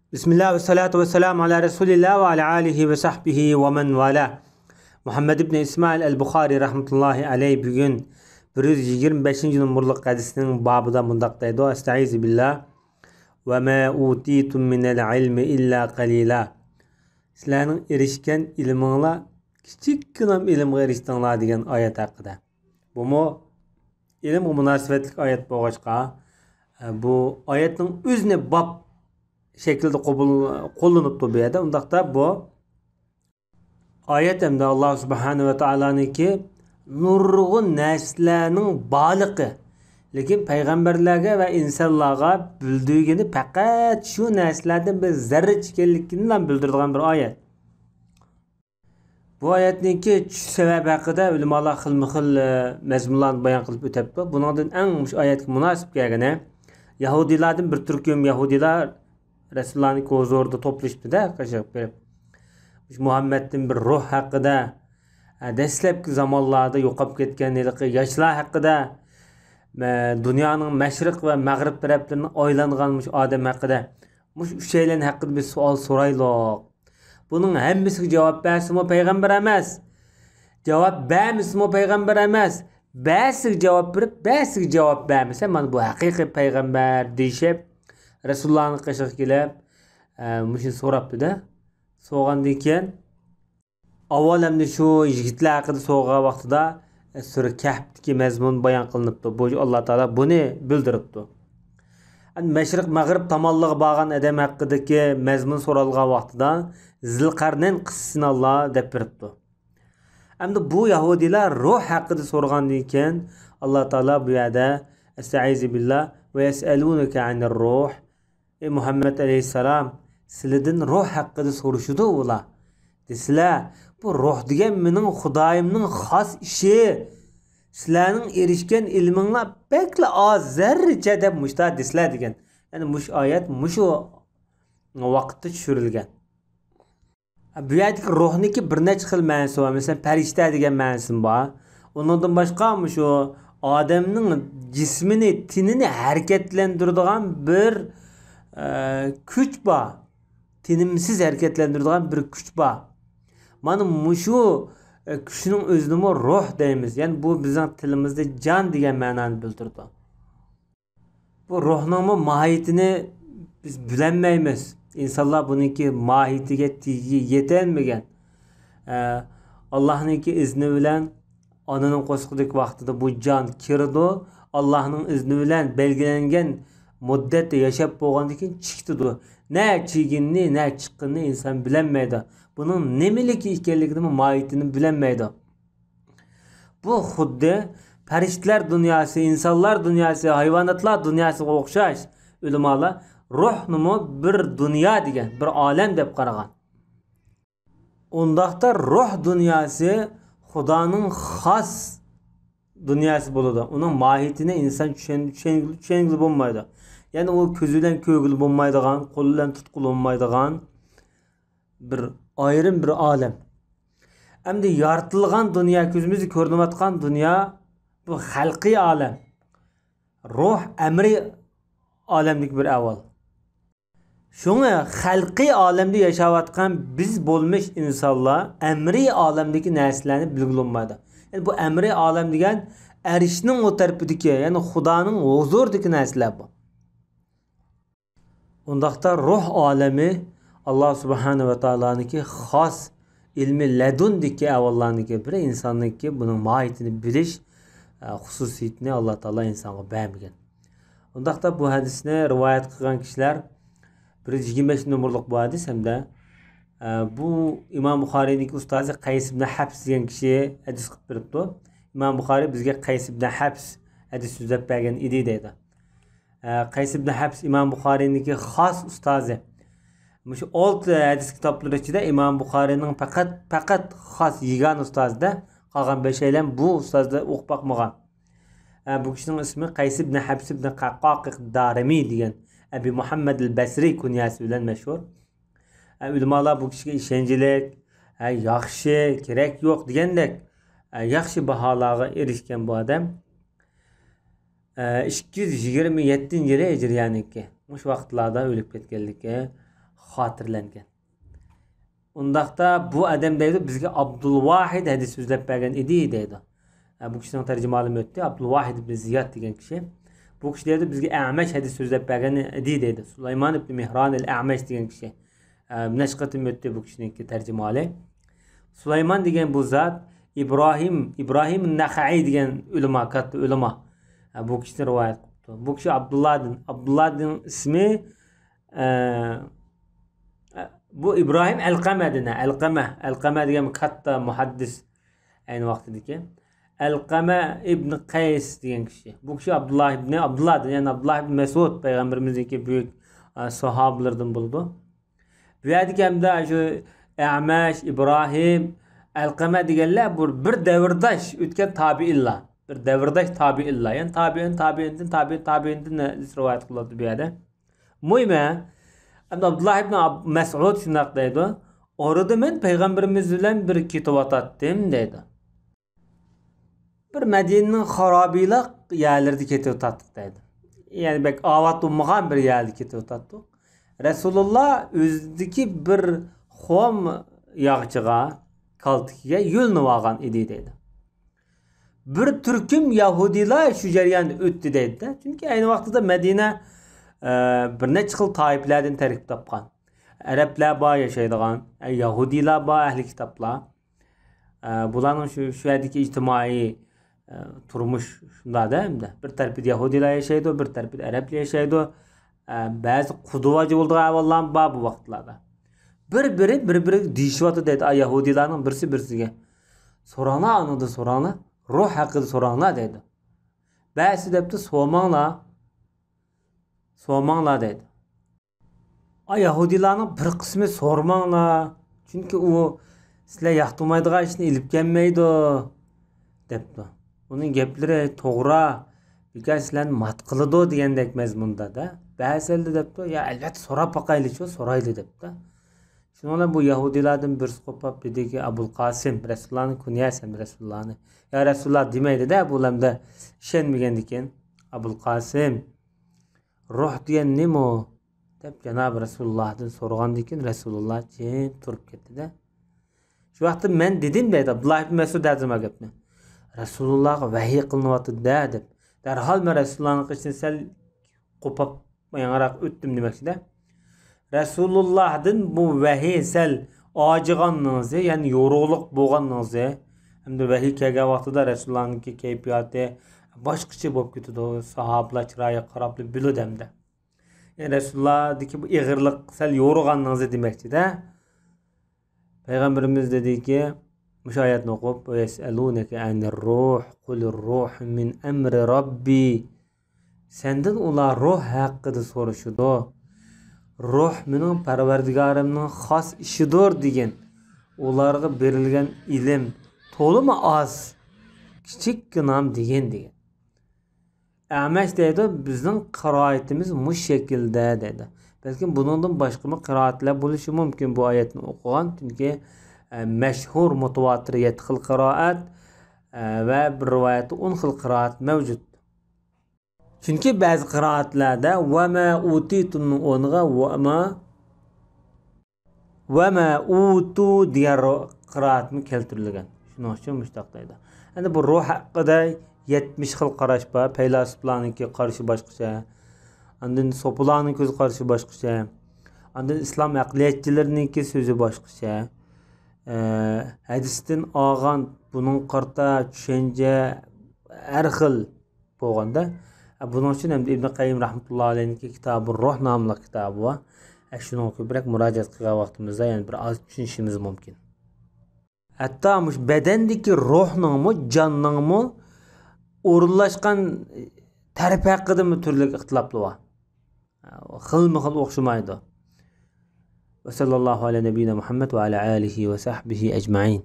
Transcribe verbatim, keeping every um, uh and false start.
بىسمىللا ۋەسسالاتۇ ۋەسسالامۇ ئالا رەسۇلىللا ۋە ئالا ئالىھى ۋە سەھبىھى ۋە مەن ۋالا. مۇھەممەد ئىبنى ئىسمائىل ئەل بۇخارى رەھمەتۇللاھى ئەلەيھ بۈگۈن بىر يۈز يىگىرمە بەشىنچى نومۇرلۇق ھەدىسنىڭ بابىدا مۇنداق دەيدۇ: ئەستەئىزۇ بىللا ۋە مە ئۇتىتۇم مىنەل ئىلمى ئىللا قەلىلا. سىلەرنىڭ ئېرىشكەن ئىلمىڭلار كىچىككىنە ئىلىمغا ئېرىشتىڭلار دېگەن ئايەت ھەققىدە. بۇمۇ ئىلىمغا مۇناسىۋەتلىك ئايەت بولغاچقا، بۇ ئايەتنىڭ ئۆزىنى باب شەكلىدە قوبۇل، قوللىنىپتۇ بۇ يەردە. ئۇنداقتا بۇ ئايەت ھەمدە ئاللا سۇبھانە ۋە تائالانىڭكى نۇرغۇن نەرسىلەرنىڭ بارلىقى، لېكىن پەيغەمبەرلەرگە ۋە ئىنسانلارغا بىلدۈرگىنى پەقەت شۇ نەرسىلەردىن بىر زەررىچە ئىكەنلىكىنىلا بىلدۈرىدىغان بىر ئايەت. بۇ ئايەتنىڭكى چۈشۈش سەۋەبى ھەققىدە ئۆلىمالار خىلمۇ خىل، ئە، مەزمۇنلارنى بايان قىلىپ ئۆتەپتۇ. بۇنىڭدىن ئەڭ مۇشۇ ئايەتكە مۇناسىپ كەلگىنى، يەھۇدىيلاردىن بىر تۈركۈم يەھۇدىيلار رەسۇلۇللانىڭ ھۇزۇرىدا توپلىشىپتۇ-دە، قېشىغا بېرىپ. مۇشۇ مۇھەممەدتىن بىر روھ ھەققىدە، ئە، دەسلەپكى زامانلاردا يوقاپ كەتكەن ھېلىقى ياشلار ھەققىدە، ئە، دۇنيانىڭ مەشرىق ۋە مەغرىب تەرەپلىرىنى ئايلانغان مۇشۇ ئادەم ھەققىدە، مۇشۇ ئۈچەيلەن ھەققىدە بىر سوئال سورايلۇق. بۇنىڭ ھەممىسىگە جاۋاب بەرسىمۇ پەيغەمبەر ئەمەس. جاۋاب بەرمىسىمۇ پەيغەمبەر ئەمەس. بەزىسىگە جاۋاب بېرىپ، بەزىسىگە جاۋاب بەرمىسە، مانا بۇ ھەقىقىي پەيغەمبەر دېيىشىپ، رەسۇلۇللانىڭ قېشىغا كېلىپ، ئە، مۇشۇنى سوراپتۇ-دە. سورىغاندىن كېيىن، ئاۋۋال ئەمدى شۇ يىگىتلەر ھەققىدە سورىغان ۋاقتىدا، ئە، سۈرە كەھفتىكى مەزمۇن بايان قىلىنىپتۇ. بۇ ئاللا تائالا بۇنى بىلدۈرۈپتۇ. ئەمدى مەشرىق مەغرىب تامانلىرىغا بارغان ئادەم ھەققىدىكى مەزمۇن سورالغان ۋاقتىدا زىلقەرنەين قىسسىسىنى ئاللا دەپ بېرىپتۇ. ئەمدى بۇ يەھۇدىيلار روھ ھەققىدە سورىغاندىن كېيىن، ئاللا تائالا بۇ يەردە، ئەستەئىزۇ بىللا ۋە يەسئەلۇنەكە ئەنىر روھ، ئەي مۇھەممەد ئەلەيھىسسالام، سىلىدىن روھ ھەققىدە سورىشىدۇ ئۇلار. دېسىلە، بۇ روھ دېگەن مېنىڭ خۇدايىمنىڭ خاس ئىشى. سىلەرنىڭ ئېرىشكەن ئىلمىڭلار بەكلا ئاز، زەررىچە دەپ مۇشتا دېسىلە دېگەن. يەنى مۇشۇ ئايەت مۇشۇ ۋاقىتتا چۈشۈرۈلگەن. بۇ يەردىكى روھنىڭكى بىر نەچچە خىل مەنىسى بار. مەسىلەن، پەرىشتە دېگەن مەنىسىمۇ بار. ئۇنىڭدىن باشقا مۇشۇ ئادەمنىڭ جىسمىنى، تېنىنى ھەرىكەتلەندۈرىدىغان بىر، ئە، كۈچ بار. تىنىمسىز ھەرىكەتلەندۈرىدىغان بىر كۈچ بار. مانا مۇشۇ، ئە، كۈچنىڭ ئۆزىنىمۇ روھ دەيمىز. يەنى بۇ بىزنىڭ تىلىمىزدا جان دېگەن مەنانى بىلدۈرىدۇ. بۇ روھنىڭمۇ ماھىيىتىنى بىز بىلەلمەيمىز. ئىنسانلار بۇنىڭكى ماھىيىتىگە، تېگىگە يېتەلمىگەن. ئە، ئاللاھنىڭكى ئىزنى بىلەن ئانىنىڭ قورسىقىدىكى ۋاقتىدا بۇ جان كىرىدۇ. ئاللاھنىڭ ئىزنى بىلەن بەلگىلەنگەن مۇددەتتە ياشاپ بولغاندىن كېيىن چىقىدۇ. نە كىرگىنىنى، نە چىققىنىنى ئىنسان بىلەلمەيدۇ. بۇنىڭ نېمىلىكى ئىكەنلىكىنىمۇ، ماھىيىتىنى بىلەلمەيدۇ. بۇ خۇددى پەرىشتىلەر دۇنياسى، ئىنسانلار دۇنياسى، ھايۋاناتلار دۇنياسىغا ئوخشاش. ئۆلىمالار روھنىمۇ بىر دۇنيا دېگەن، بىر ئالەم دەپ قارىغان. ئۇنداقتا روھ دۇنياسى خۇدانىڭ خاس دۇنياسى بولىدۇ. ئۇنىڭ ماھىيىتىنى ئىنسان چۈشەن-، چۈشەن-، چۈشەنگىلى بولمايدۇ. يەنى ئۇ كۆزى بىلەن كۆرگىلى بولمايدىغان، قولى بىلەن تۇتقىلى بولمايدىغان بىر ئايرىم بىر ئالەم. ئەمدى يارىتىلغان دۇنيا، كۆزىمىزگە كۆرۈنۈۋاتقان دۇنيا، بۇ خەلقىي ئالەم. روھ ئەمرىي ئالەمدىكى بىر ئەھۋال. شۇڭا خەلقىي ئالەمدە ياشاۋاتقان بىز بولمىش ئىنسانلار ئەمرىي ئالەمدىكى نەرسىلەرنى بىلگىلى بولمايدۇ. يەنى بۇ ئەمرىي ئالەم دېگەن ئەرشنىڭ ئۇ تەرىپىدىكى، يەنى خۇدانىڭ ھۇزۇرىدىكى نەرسىلەر بۇ. ئۇنداقتا روھ ئالىمى ئاللا سۇبھانە ۋە تائالانىڭكى خاس ئىلمى لەدۇندىكى ئەھۋاللارنىڭكى بىرى، ئىنساننىڭكى بۇنىڭ ماھىيىتىنى بىلىش، ئە، خۇسۇسىيىتىنى ئاللا تائالا ئىنسانغا بەرمىگەن. ئۇنداقتا بۇ ھەدىسنى رىۋايەت قىلغان كىشىلەر بىر يۈز يىگىرمە بەش نومۇرلۇق بۇ ھەدىس ھەمدە، ئە، بۇ ئىمام بۇخارىنىڭكى ئۇستازى قەيس ئىبنى ھەپس دېگەن كىشى ھەدىس قىلىپ بېرىپتۇ. ئىمام بۇخارى بىزگە قەيس ئىبنى ھەپس ھەدىس سۆزلەپ بەرگەن ئىدى دەيدۇ. ئە، قەيس ئىبنى ھەپس ئىمام بۇخارىنىڭكى خاس ئۇستازى. مۇشۇ ئالتە ھەدىس كىتابلىرى ئىچىدە ئىمام بۇخارىنىڭ پەقەت، پەقەت خاس يېگانە ئۇستازىدا، قالغان بەشەيلەن بۇ ئۇستازدا ئوقۇپ باقمىغان. ئە، بۇ كىشىنىڭ ئىسمى قەيس ئىبنى ھەپس ئىبنى قەققاق دارىمى دېگەن ئەبى مۇھەممەد ئەل بەسرى كۇنياسى بىلەن مەشھۇر. ئە، ئۆلىمالار بۇ كىشىگە ئىشەنچلىك، ئە، ياخشى، كېرەك يوق دېگەندەك، ئە، ياخشى باھالارغا ئېرىشكەن بۇ ئادەم. ئىككى يۈز يىگىرمە يەتتىنچى يىلى ھىجرىيەنىڭكى. مۇشۇ ۋاقىتلاردا ئۆلۈپ كەتكەنلىكى. خاتىرىلەنگەن. ئۇنداقتا بۇ ئادەم دەيدۇ، بىزگە ئابدۇلۋاھىد ھەدىس سۆزلەپ بەرگەن ئىدى دەيدۇ. ھە، بۇ كىشىنىڭ تەرجىمىھالىمۇ ئۆتتى. ئابدۇلۋاھىد ئىبن زىياد دېگەن كىشى. بۇ كىشى دەيدۇ، بىزگە ئەمەش ھەدىس سۆزلەپ بەرگەن ئىدى دەيدۇ. سۇلايمان ئىبن مېھران ئەل ئەمەش دېگەن كىشى. ھە، نەچچە قېتىم ئۆتتى بۇ كىشىنىڭكى تەرجىمىھالى. سۇلايمان دېگەن بۇ زات ئىبراھىم، ئىبراھىم نەخەئىي دېگەن ئۆلىما، كاتتا ئۆلىما. ھە، بۇ كىشىدىن رىۋايەت قىپتۇ. بۇ كىشى ئابدۇللادىن، ئابدۇللادىن ئىسمى، ئە، ئە، بۇ ئىبراھىم ئەلقەمەدىن، ئەلقەمە، ئەلقەمە دېگەن كاتتا مۇھەددىس ئەينى ۋاقتىدىكى. ئەلقەمە ئىبن قەيس دېگەن كىشى. بۇ كىشى ئابدۇللا ئىبنى ئابدۇللادىن، يەنى ئابدۇللا ئىبن مەسئۇد پەيغەمبىرىمىزنىڭكى بۈيۈك، ئە، ساھابىلىرىدىن بولىدۇ. بۇ يەردىكى ھەمدە شۇ ئەمەش، ئىبراھىم، ئەلقەمە دېگەنلەر بۇ بىر دەۋرداش ئۆتكەن تابىئىنلار. بىر دەۋرداش تابىئىنلار. يەنى تابىئىن، تابىئىندىن، تابىئىن، تابىئىندىن رىۋايەت قىلىنىدۇ بۇ يەردە. مۇھىمى، ئەمدى ئابدۇللا ئىبن ئاب-، مەسئۇد شۇنداق دەيدۇ، ئارىدا مەن پەيغەمبىرىمىز بىلەن بىر كېتىۋاتاتتىم دەيدۇ. بىر مەدىنىنىڭ خارابىلىق يەرلىرىدە كېتىۋاتاتتۇق دەيدۇ. يەنى بەك ئاۋات بولمىغان بىر يەردە كېتىۋاتاتتۇق. رەسۇلۇللا ئۆزىدىكى بىر خۇم ياغىچىغا، كالتىكىگە يۆلىنىۋالغان ئىدى دەيدۇ. بىر تۈركۈم يەھۇدىيلار شۇ جەرياندا ئۆتتى دەيدۇ. چۈنكى ئەينى ۋاقتىدا مەدىنە، ئە، بىر نەچچە خىل تائىپىلەردىن تەركىب تاپقان. ئەرەبلەر بار ياشايدىغان، ئە، يەھۇدىيلار بار، ئەھلى كىتابلار. ئە، بۇلارنىڭ شۇ، شۇ يەردىكى ئىجتىمائىي، ئە، تۇرمۇش شۇنداق-دە ئەمدى. بىر تەرىپىدە يەھۇدىيلار ياشايدۇ، بىر تەرىپىدە ئەرەبلەر ياشايدۇ. ئە، بەزى قۇدىۋاجى بولىدىغان ئەھۋاللارمۇ بار بۇ ۋاقىتلاردا. بىر-بىرى، بىر-بىرىگە دېيىشىۋاتىدۇ دەيدۇ، ئا، يەھۇدىيلارنىڭ بىرسى بىرسىگە. سوراڭلار، ئانىڭدىن سوراڭلار، روھ ھەققىدە سوراڭلار دەيدۇ. بەزىسى دەپتۇ، سورىماڭلار، سورىماڭلار دەيدۇ. ئا، يەھۇدىيلارنىڭ بىر قىسمى سورىماڭلار، چۈنكى ئۇ سىلەر ياقتۇرمايدىغان ئىشنى ئېلىپ كەلمەيدۇ، دەپتۇ. ئۇنىڭ گەپلىرى توغرا، بىكار سىلەرنى مات قىلىدۇ دېگەندەك مەزمۇندا-دە. بەزىلىرى دەپتۇ، يا، ئەلۋەتتە سوراپ باقايلىچۇ، سورايلى دەپتۇ. شۇنىڭ بىلەن بۇ يەھۇدىيلاردىن بىرسى قوپاپ دېدىكى، ئەبۇل قاسىم، رەسۇلۇللانىڭ كۇنيەسى ئەمدى رەسۇلۇللانى. يا رەسۇلۇللا دېمەيدۇ-دە، بۇ ئەمدى ئىشەنمىگەندىكىن. ئەبۇل قاسىم، روھ دېگەن نېمە ئۇ؟ دەپ جانابى رەسۇلۇللادىن سورىغاندىن كېيىن رەسۇلۇللا جىم تۇرۇپ كەتتى-دە. شۇ ۋاقىتتا مەن دېدىم دەيدۇ، ئابدۇللا ئىبن مەسئۇد ھازىر ما گەپنى. رەسۇلۇللاغا ۋەھىي قىلىنىۋاتىدۇ-دە دەپ. دەرھال مەن رەسۇلۇللانىڭ قېشىدىن سەل قوپاپ ياڭراق ئۆتتۈم دېمەكچىدە. رەسۇلۇللادىن بۇ ۋەھىي سەل ئاجىغاننىڭزى، يەنى يورۇقلۇق بولغاننىڭزى، ھەمدە ۋەھىي كەلگەن ۋاقتىدا رەسۇلۇللانىڭكى كەيپىياتى باشقىچە بولۇپ كېتىدۇ. ساھابىلار چىرايىغا قاراپلا بىلىدۇ ھەمدە. يەنى رەسۇلۇللادىكى بۇ ئېغىرلىق سەل يورۇغاننىڭزى دېمەكچىدە. پەيغەمبىرىمىز دېدىكى، مۇشۇ ئايەتنى ئوقۇپ، «وَيَسْأَلُونَكَ عَنِ الرُّوحِ قُلِ الرُّوحُ مِنْ أَمْرِ رَبِّي». سەندىن ئۇلار روھ ھەققىدە سورىشىدۇ. روھ مېنىڭ پەرۋەردىگارىمنىڭ خاس ئىشىدۇر دېگىن. ئۇلارغا بېرىلگەن ئىلىم تولىمۇ ئاز، كىچىككىنام دېگىن دېگەن. ئەمەش دەيدۇ، بىزنىڭ قىرائىتىمىز مۇشۇ شەكىلدە دەيدۇ. بەلكىم بۇنىڭدىن باشقىمۇ قىرائەتلەر بولۇشى مۇمكىن بۇ ئايەتنى ئوقۇغان. چۈنكى، ئە، مەشھۇر مۇتىۋاتىر يەتتە خىل قىرائەت، ئە، ۋە بىر رىۋايەتتە ئون خىل قىرائەت مەۋجۇت. چۈنكى بەزى قىرائەتلەردە «ۋە مە ئۇتىتۇمنىڭ» ئورنىغا «ۋە مە، ۋە مە ئۇتۇ» دېگەن رو-، قىرائەتمۇ كەلتۈرۈلگەن. شۇنىڭ ئۈچۈن مۇشۇنداق دەيدۇ. ئەمدى بۇ روھ ھەققىدە يەتمىش خىل قاراش بار. پەيلاسوپلارنىڭكى قارىشى باشقىچە. ئاندىن سوپىلارنىڭ كۆز قارىشى باشقىچە. ئاندىن ئىسلام ئەقلىيەتچىلىرىنىڭكى سۆزى باشقىچە. ئە، ھەدىستىن ئالغان بۇنىڭغا قارىتا چۈشەنچە ھەر خىل بولغاندا، ئە، بۇنىڭ ئۈچۈن ھەمدە ئىبن قەييىم رەھمەتۇللا ئەلەيھنىڭكى كىتابى روھ ناملىق كىتابى بار. ئە، شۇنىڭغا كۆپرەك مۇراجىئەت قىلغان ۋاقتىمىزدا يەنە بىر ئاز چۈشىنىشىمىز مۇمكىن. ھەتتا مۇشۇ بەدەندىكى روھنىڭمۇ، جاننىڭمۇ ئورۇنلاشقان تەرىپى ھەققىدىمۇ تۈرلۈك ئىختىلاپلار بار. خىلمۇ خىل ئوخشىمايدۇ. وصلى الله على نبينا محمد وعلى آله وصحبه أجمعين.